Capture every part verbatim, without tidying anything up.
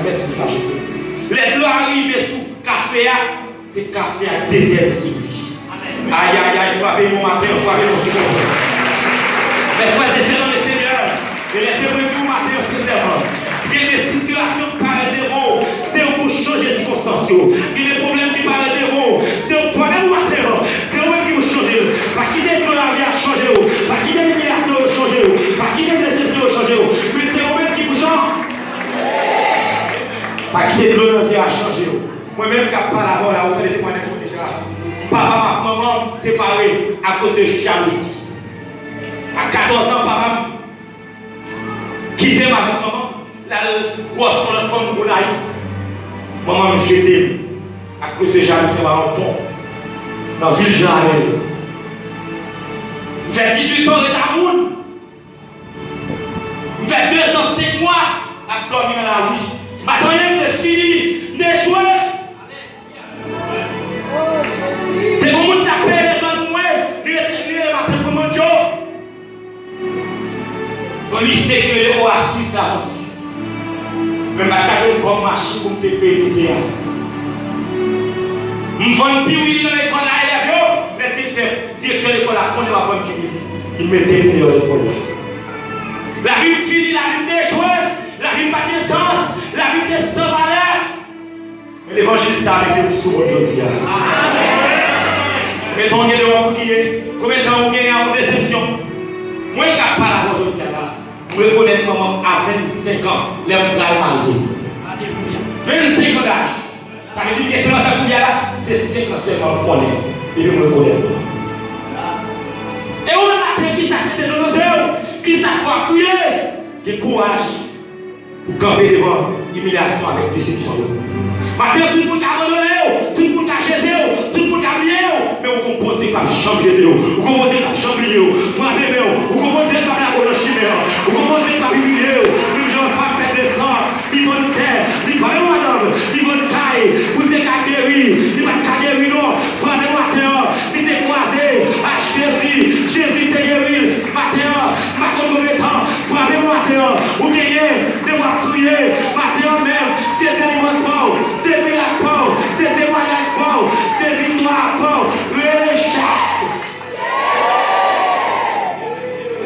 Mèsi pou sa, Jezi. Lè dlo a rive sou kafe a, se kafe a detèn sou li. Ayayay, frape yon maten, frape yon sou kò. Mè frè e sè nan le Senyè, e lèse mwen di w maten an sensèman, gen de sitiyasyon ki parèt devan w, se ou pou chanje sikonstans yo. Gen de pwoblèm ki parèt devan w, se ou twa menm maten an, se ou menm ki pou chanje l. Pa kite dlo lavi a chanje w, pa kite imilyasyon yo chanje w, pa kite desepsyon yo chanje w, men se ou menm ki pou chanje. Pa kite dlo nan zye a chanje w. Mwen menm k ap pale avè w la, ou tande temwayaj mwen deja. Papa m ak manman m separe akoz de jalouzi. A katòz an, papa m kite m avèk manman m, l al gwòs nan fanm Gonayiv. Manman m jete m akoz de jalouzi anba yon pon nan vil Jan Labèl. M fè dizuit an ret a moun. M fè dezan senk mwa ap dòmi nan lari. M pa t anyen, m te fini, m te echwe. Te gen moun ki t ap peye lekòl pou mwen, li rete, li rele matant mwen, Mandjo. Yon lise ki rele Oasis Lafonti. Men m pa t ka jwenn kòb machin pou m te peye lise a. M vann piwili nan lekòl la, elèv yo, men direktè, direktè lekòl la konnen m ap vann piwili. Li mete m deyò lekòl la. Lavi m fini, lavi m te echwe, lavi m pa t gen sans, lavi m te san valè. Men levanjil sa a mete m sou wòt jodi a. Men tan w gen de wòt ou kiye, konbyen tan ou genyen avèk desepsyon? Mwen k ap pale avè w jodi a la, m rekonèt manman m a vennsenk an, lè m pral marye. Vennsenk an daj. Sa vle di m gen trant an kounye a la, se senk an sèlman m konnen, epi m rekonèt manman m. E ou menm maten, kisa k mete dlo nan zye w? Kisa k fè w ap kriye? Gen kouraj pou kanpe devan imilyasyon avèk desepsyon yo. Maten an, tout moun ka abandone w, tout moun ka jete w, tout moun ka bliye w, men ou gon Bondye k p ap janm jete w, ou gon Bondye k p ap janm bliye w. Frape men w, ou gon Bondye k p ap lage w nan chimen an, ou gon Bondye k p ap imilye w. Menm jan yon fanm pèd de san, li vann tè, li vann yon madanm, li vann kay, pou l te ka geri, li pa t ka geri non. Frape maten an, li te kwaze ak Jezi, Jezi te geri l. Maten an, m pa konn konbyen tan, frape m maten an. Ou genyen de w ap kriye. Maten an menm, se delivrans pa w, se mirak pa w, se temwayaj pa w, se viktwa pa w. Rele Jezi!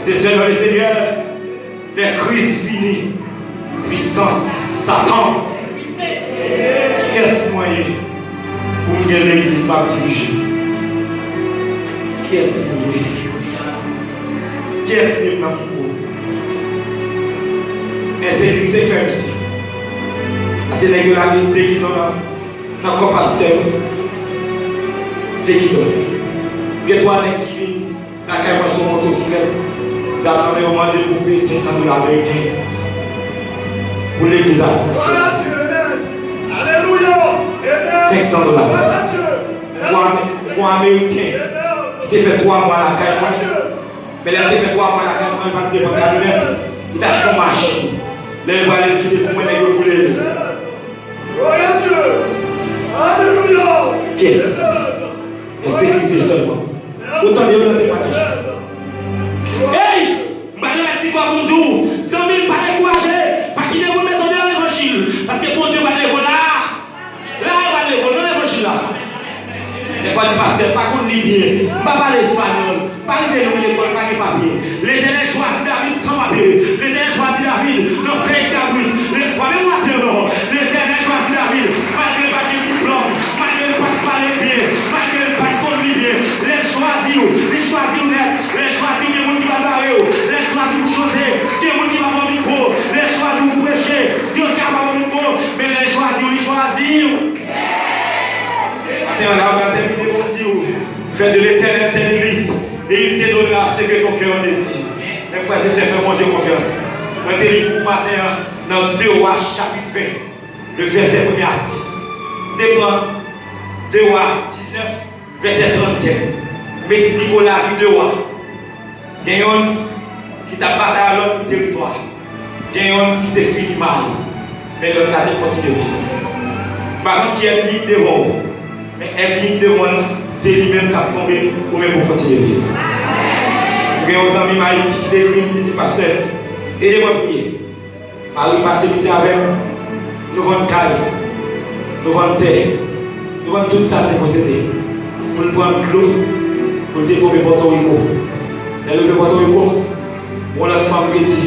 Se sèl nan le Senyè. Lè Kris vini, pwisans Satan. Kiyès mwen ye pou m gen legliz m ap dirije? Kiyès mwen ye? Kiyès m ye nan mikwo? Ensekirite k fè m isi. Paske nèg yo lage de gidon nan, nan kò pastè yo. De gidon. Gen twa nèg ki vin lakay mwen sou motosiklèt, zam nan men yo mande pou peye senk san dola ameriken pou legliz a fonksyone. Senk san dola. Yon Ameriken ki te fè twa mwa lakay mwen, men lè l te fè twa mwa lakay mwen, li pa t vle pran kamyonèt, li t achte yon machin. Lè l prale, li kite pou mwen, nèg yo boule l. Kès? Ensekirite sèlman. Ou tande yo nan temwayaj. Ey! M pa t nan lèt li kwa pou m di w, zanmi m, pa dekouraje. Pa kite moun mete w deyò levanjil. Paske Bondye pral leve w la. La, yo pral leve w nan levanjil la. Dèfwa di pastè, m pa konn li byen. M pa pale espanyòl. Pa rive lwen lekòl, pa gen papye. Letènèl chwazi David san papye. Letènèl chwazi David nan fèy kabrit. Frape m maten an non. Letènèl chwazi David. Malgre l pa t gen diplòm, malgre l pa t pale byen, malgre l pa t konn li byen, lè l chwazi w, li chwazi w nèt. Lè l chwazi w, gen moun ki pral bare w. Lè l chwazi w pou chante, gen moun ki pral pran mikwo. Lè l chwazi w pou preche, gen moun ki pral pran mikwo. Men lè l chwazi w, li chwazi w. Maten an la, m pral tèmine pou m di w, fais de l'Éternel tes délices, et il te donnera ce que ton cœur désire. Men frè e sè, fè Bondye konfyans. Mwen te li pou w maten an nan de Wa chapit ven, le vèsè premye a sis. M te pran de Wa diznèf, vèsè trannsèt. M esplike w lavi de Wa. Gen yonn ki t ap batay ak lòt pou teritwa. Gen yonn ki te fini mal, men lòt la te kontinye viv. M pa konn ki ènmi k devan w, men ènmi k devan w lan, se li menm k ap tonbe, ou menm ou kontinye viv. Ou gen yon zanmi m Ayiti ki te ekri m, li di, pastè, ede mwen priye. Mari m pase mizè avè m. Nou Nou vann kay, nou vann tè, nou vann tout sa n te posede pou n pran dlo, pou n te tonbe Pòtoriko. Lè n rive Pòtoriko, yon lòt fanm ki di,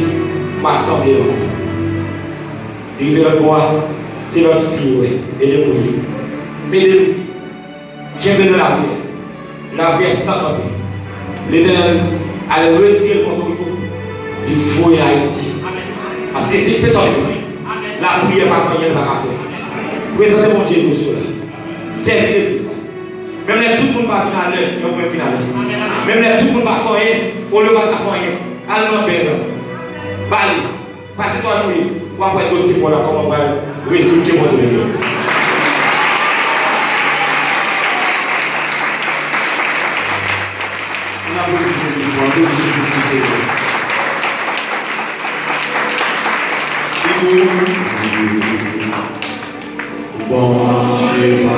"M a sanble ankò." Li rive lòt bò a, se lòt fi yo wè, ede m priye. M ede l. Kenbe nan lapriyè. Lapriyè san kanpe. Letènèl al retire l Pòtoriko, li voye l Ayiti. Paske se, se sa w bezwen. Lapriyè pa gen anyen l pa ka fè. Prezante Bondye dosye w la. Sèvi legliz la. Menm lè tout moun pa vin alè, men ou menm vin alè. Menm lè tout moun pa fè anyen, olye w pa ta fè anyen, al nan bèl la. Ba li. Pase twa nou ye, w ap wè dosye pa w la kòman w pral rezoud ke Bondye mete. Ann aplodi Bondye fò, aplodi Jezi Kris ki Seyè. Li bon. Bondye pa.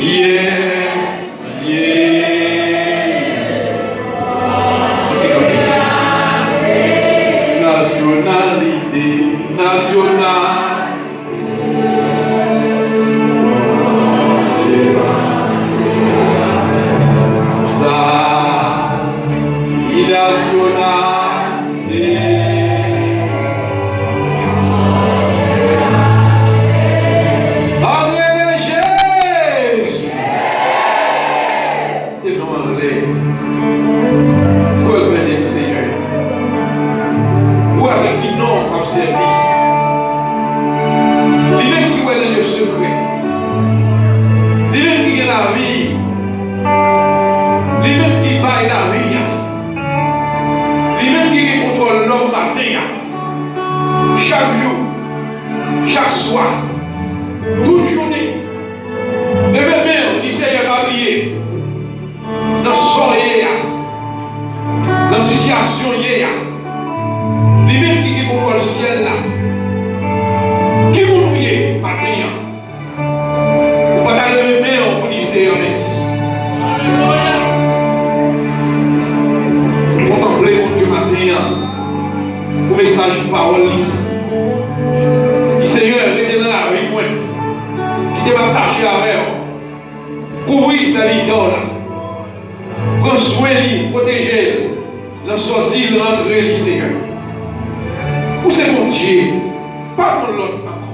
Yes. Nasyonalite, nasyonalite. Sa, binasyonalite. Ann rele Jezi. Te non anlè. Ou wè grandè Senyè. Ou wè avèk ki non w ap sèvi. Li menm ki wè nan lye sekrè. Li menm ki gen lavi. Li menm ki bay lavi a. Li menm ki gen kontwòl lòm maten an. Chak jou, chak swa, tout jounen. Leve men w, di Senyè pa bliye. Nan sa w ye a, nan sitiyasyon w ye a, li menm ki gen kontwòl syèl la. Ki moun ou ye maten an? Ou pa ta leve men w pou di Senyè mèsi. Kontanple Bondye maten an pou mesaj pawòl li. Di Senyè, rete nan lavi mwen. Kite m ap tache avè w. Kouvri sèvitè w la. Pran swen li, pwoteje l nan sòti l, rantre li, Senyè. Ou se Bondye, pa gen lòt ankò.